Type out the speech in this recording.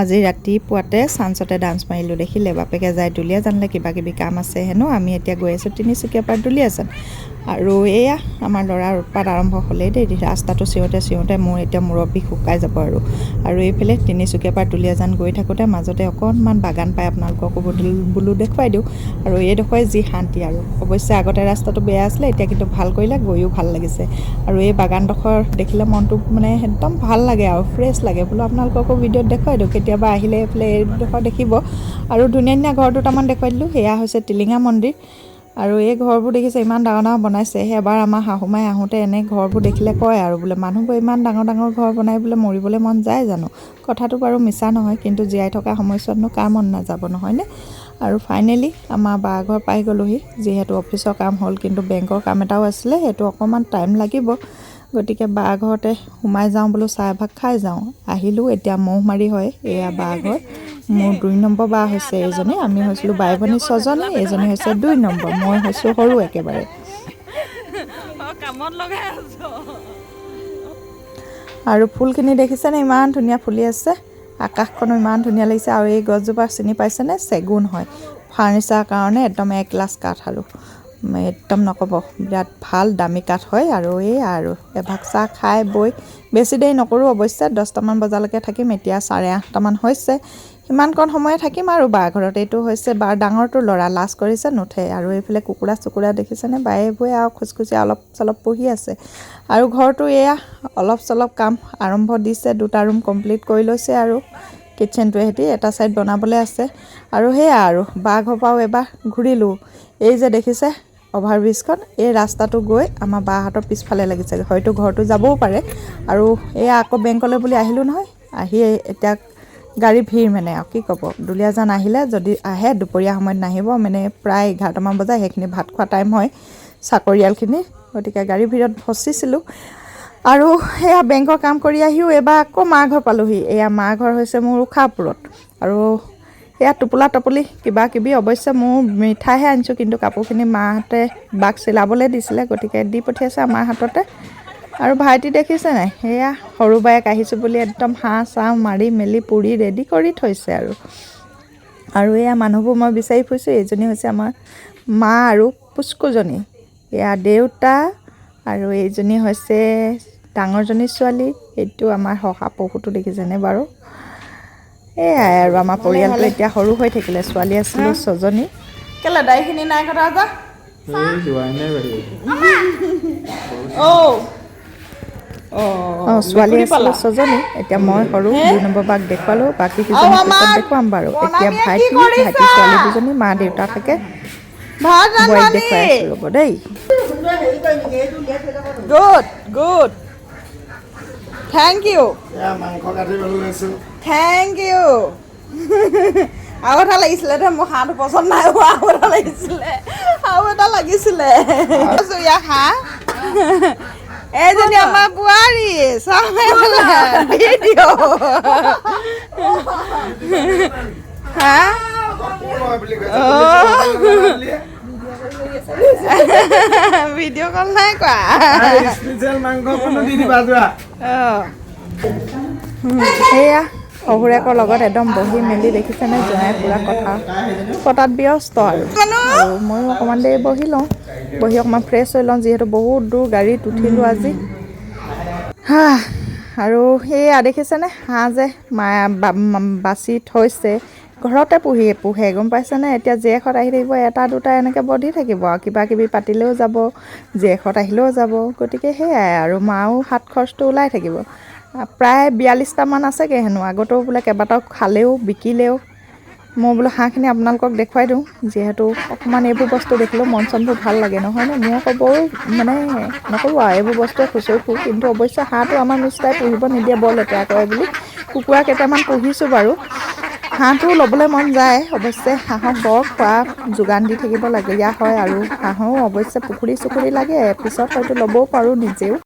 আজি ৰাতিপুৱাতে চান্সতে ডান্স মাৰিলোঁ। দেখিলে, বাপেকে যায় দুলীয়াজানলৈ, কিবা কিবি কাম আছে হেনো। আমি এতিয়া গৈ আছোঁ তিনিচুকীয়াৰ পৰা দুলীয়াজান। আৰু এয়া আমাৰ ল'ৰাৰ উৎপাত আৰম্ভ হ'লেই দেই। ৰাস্তাটো চিঞৰোঁতে চিঞৰোঁতে মোৰ এতিয়া মূৰৰ বিষ শুকাই যাব। আৰু আৰু এইফালে তিনিচুকীয়াৰ পৰা দুলীয়াজান গৈ থাকোঁতে মাজতে অকণমান বাগান পাই আপোনালোককো বোলো দেখুৱাই দিওঁ। আৰু এইডোখৰে যি শান্তি। আৰু অৱশ্যে আগতে ৰাস্তাটো বেয়া আছিলে, এতিয়া কিন্তু ভাল কৰিলে, গৈও ভাল লাগিছে। আৰু এই বাগানডোখৰ দেখিলে মনটো মানে একদম ভাল লাগে আৰু ফ্ৰেছ লাগে। বোলো আপোনালোককো ভিডিঅ'ত দেখুৱাই দিওঁ, কেতিয়াবা আহিলে এইফালে এইডোখৰ দেখিব। আৰু ধুনীয়া ধুনীয়া ঘৰ দুটামান দেখুৱাই দিলোঁ। সেয়া হৈছে টিলিঙা মন্দিৰ। আৰু এই ঘৰবোৰ দেখিছে, ইমান ডাঙৰ ডাঙৰ বনাইছে। এবাৰ আমাৰ শাহুমাই আহোঁতে এনে ঘৰবোৰ দেখিলে কয় আৰু বোলে, মানুহবোৰ ইমান ডাঙৰ ডাঙৰ ঘৰ বনাই বোলে মৰিবলৈ মন যায় জানো? কথাটো বাৰু মিছা নহয়, কিন্তু জীয়াই থকা সময়ছোৱাতনো কাৰ মন নাযাব, নহয়নে? আৰু ফাইনেলি আমাৰ বা ঘৰ পাই গ'লোহি। যিহেতু অফিচৰ কাম হ'ল, কিন্তু বেংকৰ কাম এটাও আছিলে, সেইটো অকণমান টাইম লাগিব। গতিকে বা ঘৰতে সোমাই যাওঁ বোলো, চাহ এভাগ খাই যাওঁ। আহিলোঁ এতিয়া মৌমাৰী হয়। এয়া বা ঘৰ। মোৰ 2 নম্বৰ বা হৈছে এইজনী। আমি হৈছিলোঁ বাই ভনী ছজনী, এইজনী হৈছে 2 নম্বৰ, মই হৈছোঁ সৰু একেবাৰে। কামত লগাই আছো। আৰু ফুলখিনি দেখিছেনে, ইমান ধুনীয়া ফুলি আছে। আকাশখনো ইমান ধুনীয়া লাগিছে। আৰু এই গছজোপা চিনি পাইছেনে? চেগুন হয়। ফাৰ্নিচাৰ কাৰণে একদম এক ক্লাছ কাঠ আৰু একদম নক'ব, বিৰাট ভাল দামী কাঠ হয়। আৰু এই আৰু এভাগ চাহ খাই বৈ বেছি দেৰি নকৰোঁ অৱশ্যে, 10টামান বজালৈকে থাকিম। এতিয়া 8:30মান হৈছে, সিমানকণ সময়ে থাকিম আৰু বাৰ ঘৰত। এইটো হৈছে বাৰ ডাঙৰটো ল'ৰা, লাজ কৰিছে, নুঠে। আৰু এইফালে কুকুৰা চুকুৰা দেখিছেনে, বায়ে বৌয়ে আৰু খুচখুচীয়া অলপ চলপ পুহি আছে। আৰু ঘৰটো এয়া অলপ চলপ কাম আৰম্ভ দিছে, দুটা ৰুম কমপ্লিট কৰি লৈছে আৰু কিটচেনটোৱে সেতি এটা ছাইড বনাবলৈ আছে। আৰু সেয়া আৰু বা ঘৰৰ পৰাও এবাৰ ঘূৰিলোঁ। এই যে দেখিছে অভাৰ ব্ৰিজখন, এই ৰাস্তাটো গৈ আমাৰ বাহঁতৰ পিছফালে লাগিছে, হয়তো ঘৰটো যাবও পাৰে। আৰু এয়া আকৌ বেংকলৈ বুলি আহিলোঁ নহয়। আহি এতিয়া গাড়ী ভিৰ, মানে আৰু কি ক'ব। দুলীয়াজান আহিলে, যদি আহে দুপৰীয়া সময়ত নাহিব, মানে প্ৰায় 11টামান বজাত, সেইখিনি ভাত খোৱা টাইম হয় চাকৰিয়ালখিনি। গতিকে গাড়ী ভিৰত ফচিছিলোঁ। আৰু সেয়া বেংকৰ কাম কৰি আহিও এইবাৰ আকৌ মা ঘৰ পালোহি। এয়া মা ঘৰ হৈছে মোৰ উষাপুৰত। আৰু সেয়া টোপোলা টপলি কিবা কিবি, অৱশ্যে মোৰ মিঠাইহে আনিছোঁ, কিন্তু কাপোৰখিনি মাহঁতে বাক চিলাবলৈ দিছিলে, গতিকে দি পঠিয়াইছে আমাৰ হাততে। আৰু ভাইটি দেখিছে নাই, সেয়া সৰু বায়েক আহিছোঁ বুলি একদম হাঁহ চাহ মাৰি মেলি পুৰি ৰেডি কৰি থৈছে। আৰু আৰু এয়া মানুহবোৰ মই বিচাৰি ফুৰিছোঁ। এইজনী হৈছে আমাৰ মা আৰু পুচকুজনী, এয়া দেউতা আৰু এইজনী হৈছে ডাঙৰজনী ছোৱালী। এইটো আমাৰ শহা পহুটো দেখিছেনে বাৰু? এয়াই আৰু আমাৰ পৰিয়ালটো এতিয়া সৰু হৈ থাকিলে, ছোৱালী আছিলোঁ ছজনী। কেলে দাড়িখিনি নাই কটা যা? এই যোৱাই নাই বাহিৰত। অ' অঁ, ছোৱালী আছিলোঁ ছজনী, এতিয়া মই সৰু। 2 নম্বৰ বাক দেখুৱালোঁ, বাকী কেইজনী পিছত দেখুৱাম বাৰু। এতিয়া ভাইটি, ভাইটি ছোৱালী দুজনী, মা দেউতা থাকে। ভাত বোৱাৰীক ৰান্ধনি। দেখুৱাই আছোঁ, ৰ'ব দেই। Good good, thank U. এয়া মাংস কাটিবলৈ লৈছোঁ। Thank U. আৰু এটা লাগিছিলে দেই, মোৰ হাঁহটো পচন্দ নাই হোৱা। আৰু এটা লাগিছিলে, আৰু এটা লাগিছিলে। ইয়াক হাঁহ। এইজনী আমাৰ বোৱাৰী, চাওঁ ভিডিঅ' হা। কোন হয় বুলি কৈছে? ভিডিঅ' কল নাই কৰা। স্পেচিয়েল মাংস কোনো দি দিবা যোৱা। অঁ। সেয়া শহুৰেকৰ লগত একদম বহি মেলি দেখিছেনে, জোঁৱাই পূৰা কথা পতাত ব্যস্ত। আৰু আৰু ময়ো অকণমান দেৰি বহি লওঁ, বহি অকণমান ফ্ৰেছ হৈ লওঁ, যিহেতু বহুত দূৰ গাড়ীত উঠিলোঁ আজি। হা, আৰু সেয়া দেখিছেনে, হাঁহ যে মায়ে বাছি থৈছে, ঘৰতে পুহি পোহে, গম পাইছেনে? এতিয়া জীয়েকহঁত আহি থাকিব, এটা দুটা এনেকৈ বধি থাকিব আৰু কিবা কিবি পাতিলেও যাব, জীয়েকহঁত আহিলেও যাব। গতিকে সেয়াই আৰু মাও হাত খৰচটো ওলাই থাকিব। প্ৰায় 42টামান আছেগৈ হেনো, আগতেও বোলে কেইবাটাও খালেও, বিকিলেও। মই বোলো হাঁহখিনি আপোনালোকক দেখুৱাই দিওঁ, যিহেতু অকণমান এইবোৰ বস্তু দেখিলেও মন চনবোৰ ভাল লাগে, নহয়নে? মোৰ আকৌ বৰ মানে নক'ব আৰু, এইবোৰ বস্তুৱে খুচৰি ফুৰোঁ। কিন্তু অৱশ্যে হাঁহটো আমাৰ মিষ্টাৰে পুহিব নিদিয়ে, বৰ লেতেৰা কৰে বুলি। কুকুৰা কেইটামান পুহিছোঁ বাৰু। হাঁহটো ল'বলৈ মন যায় অৱশ্যে, হাঁহক বৰ খোৱা যোগান দি থাকিব লগীয়া হয়। আৰু হাঁহো অৱশ্যে পুখুৰী চুখুৰী লাগে, পিছত হয়তো ল'বও পাৰোঁ নিজেও।